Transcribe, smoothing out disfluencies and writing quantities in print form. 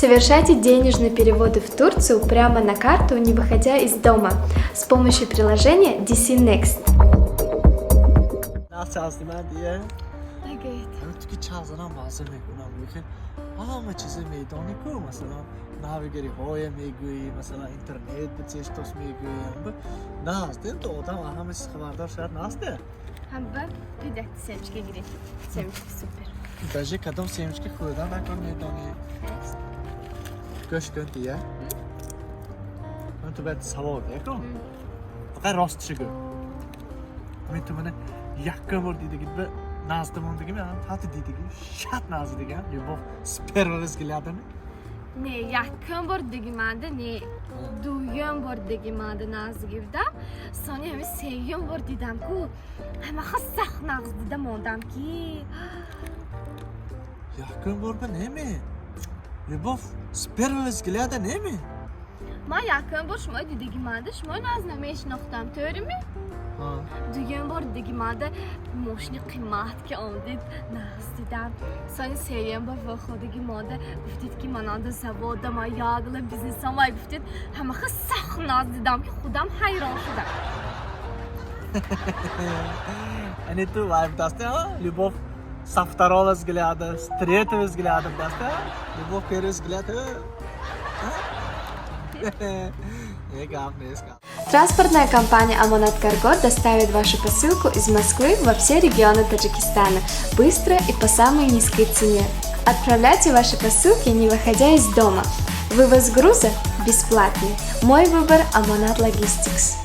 Совершайте денежные переводы в Турцию прямо на карту, не выходя из дома, с помощью приложения DC Next. Нағз ҳасти ман дия. Нагӯед. Ҳамин ту ки чақ занам мазза мекунам, лекин ҳама чиза медонӣ ку, масалан, навигариҳое мегӯӣ, масалан, интернет бицештос мегӯӣ. Нағз дем, ту одам ҳама чиз хабардор шояд насте. Ҳамба пидак семечка гирифт. Семечка супер. Даже кадом семечка хӯрдан накун медонӣ. Гӯш кун, дия. Ман ту бояд савол дия кун. Фақат ростшо гӯ. Ҳамин ту мана якум бор дидагит ба назди мондагими, ҳатто дидагӣ шат назди дигам, любовь с первого взгляда ми? Не, якум бор дигиманда не. Дуюм бор дигиманда наздиги будам. Сони ҳами сеюм бор дидам ку. Ҳамаха сахт нағз дида мондам ки. Якум бор ба неме? Любовь с первого взгляда неме? Ман якум бор шумо дидагиманда шумо наз намешинохтам, тӯрими? Дуюм бор дидагиманда мошини қимат ки омдид, нағз дидам. Сони сеюм бор вохӯрдаги монда гуфтед, ки мананда заводама, ягла бизнесамай гуфтед, ҳамаха сахт нағз дидам, ки худам ҳайрон шудам. Ани ту вай будасти, любовь со второго взгляда, с третьего взгляда будасти, любовь первый взгляд. Э, гап нест, гап. Транспортная компания «Амонат Карго» доставит вашу посылку из Москвы во все регионы Таджикистана быстро и по самой низкой цене. Отправляйте ваши посылки, не выходя из дома. Вывоз груза бесплатный. Мой выбор – «Амонат Логистикс».